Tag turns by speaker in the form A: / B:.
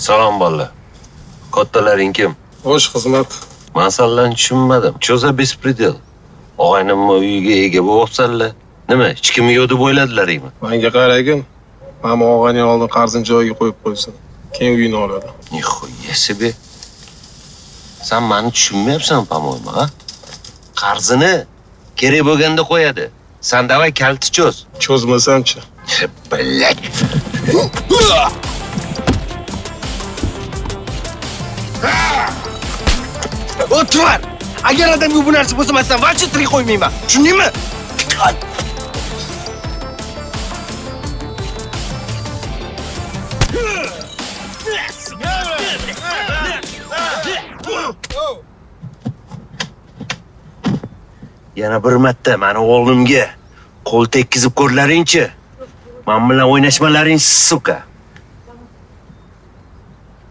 A: Salom, bolalar. Kattalaring kim?
B: Xo'sh, xizmat.
A: Man sanlarni tushunmadim. Что за беспредел? Og'aynimni uyiga ega bo'lyapsanlar. Nima, hech kim yo'q deb o'yladilaringmi?
B: Menga qaragin. Mana og'ayning oldin qarzini joyiga qo'yib qo'ysin. Keyin uyini oladi.
A: Нихуя себе. San mani tushunmayapsan, по-моему, ha? Qarzini kerak bo'lganda qo'yadi. San давай kaliti cho'z.
B: Cho'zmasamchi?
A: Блять.
C: O, тварь! Agar adamga bu narsa bo'lsa, man seni вообще tirik qo'ymayman. Tushundingmi?
A: Yana bir marta mani o'g'limga qo'l tekkizib ko'rlaringchi. Man bilan o'ynashmalaring, сука.